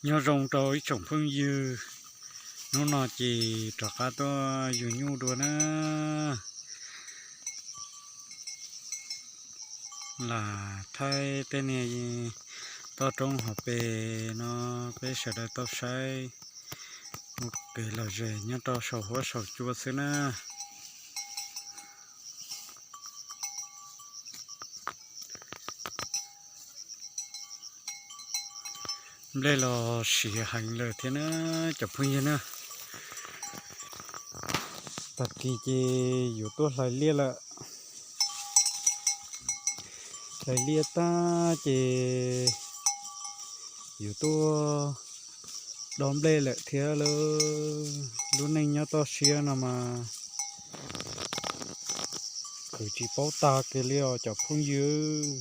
Nyob zoo rau ib tsoom phooj ywg, hnub no ces rov qab tuaj yug nyuj dua na. Lam thaij tej niag toj roob hauv pes no peb sawv daws tau saib ua kev lom zem nyob rau saum huab saum cua xwb na. Nplej los siav heev lawm thiab na cov phooj ywg na. Tag kis ces yuav tuaj hlais liaj lawm. Hlais liaj tag ces yuav tuaj dob nplej lawm thiab lauj. Lub neej nyob toj siab no mas khwv tsis paub tag kiag li os cov phooj ywg.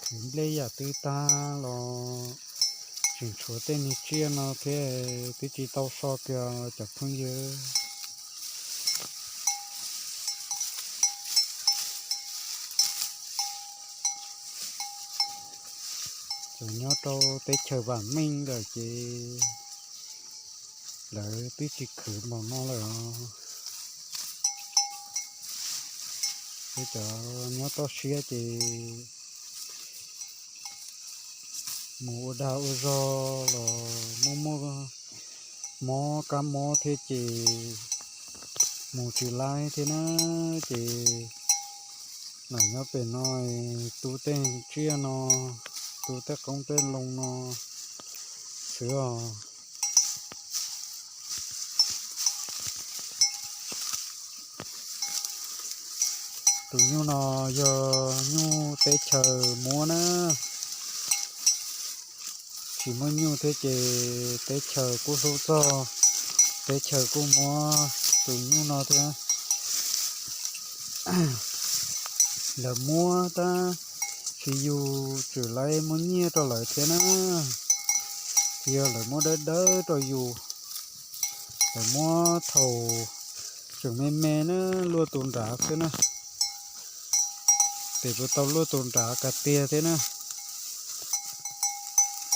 Khwv nplej yam twg tag los tseem tshuav tej niag tsiaj no thiab twb tsis tau so kiag cov phooj ywg. Cov nyob rau teb chaws vam meej lawm ces lawv twb tsis khwv npaum no lawm os. Peb cov nyob toj siab ces mus ua dag ua zog los muaj muaj mob kab mob thiab ces mus tsis laib thiab na. Ces lam nyob pem no tu tej tsiaj no, tu tej qoob tej loo no xwb os. Tus nyuj no yog nyuj teb chaws muab na, tsis muaj nyuj thiab ces teb chaws kuj hlub txog, teb chaws kuj muab tus nyuj no thiab. Lawv muab tab sis yus tseem laib muab nyiaj rau lawv thiab na, tsis yog lawv muab dawb dawb rau yus. Lawv muab thaum tseem me me na, luaj tus nrad xwb na, ces puas tau luaj tus nrad kiag tiag thiab na.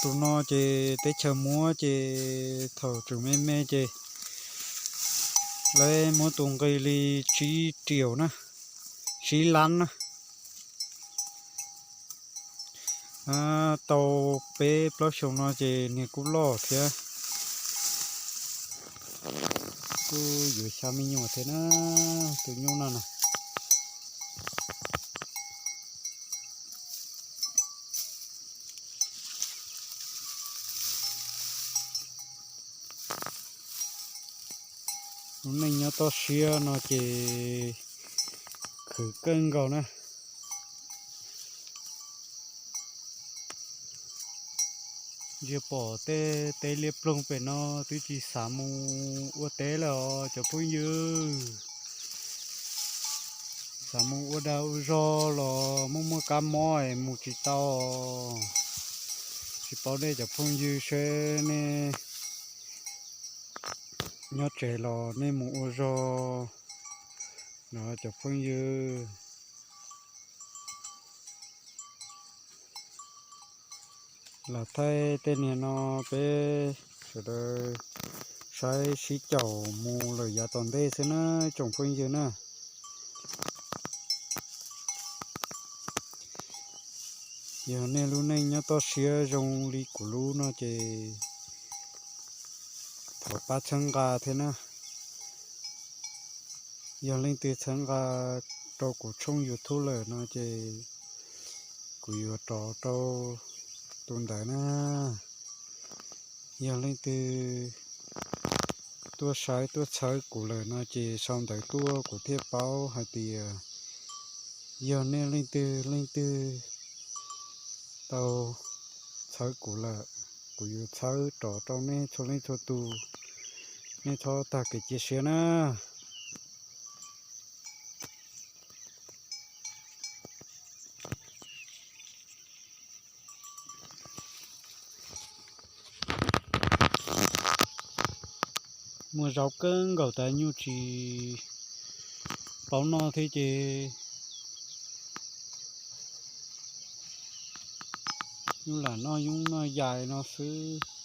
Tus no ces teb chaws muab ces thaum tseem me me ces lawv muab tus nqi li tsib riaum na, tsib lab na. Tau peb plaub xyoo no ces niag kuj loj thiab, kuj yuav xya me nyuam thiab na, tus nyuj no na. Lub neej nyob toj siab no ces khwv kawg nkaus na. Ntsia pom tej teb liab ploog pem no twb tsis xav mus ua teb lawm os cov phooj ywg. Xav mus ua dag ua zog los muaj muaj kab mob es mus tsis tau. Tsis paub nej cov phooj ywg seb nej nyob tsev los nej mus ua zog no cov phooj ywg. Los thaij tej niag no peb sawv daws saib sib caum mus lawm yav tom ntej xwb na tsoom phooj ywg na. Yog nej lub neej nyob toj siab zoo li kuv lub no ces thov pab txhawb nqa thiab na. Yog leej twg txhawb nqa rau kuv tshooj YouTube lawm no ces kuv yuav rov rau tus ntawd na. Yog leej twg tuaj saib tuaj txhawb kuv lawm no ces sau ntawv tuaj kuv thiaj paub hais tias yog nej leej twg leej twg tau txhawb kuv lawm, kuv yuav txhawb rov rau nej txhua leej txhua tus. Nej txhob tag kev cia siab na. Muaj zaub kawg nkaus tas nyuj tsis paub noj thiab ces nyuj lam noj yoob noj yai no xwb.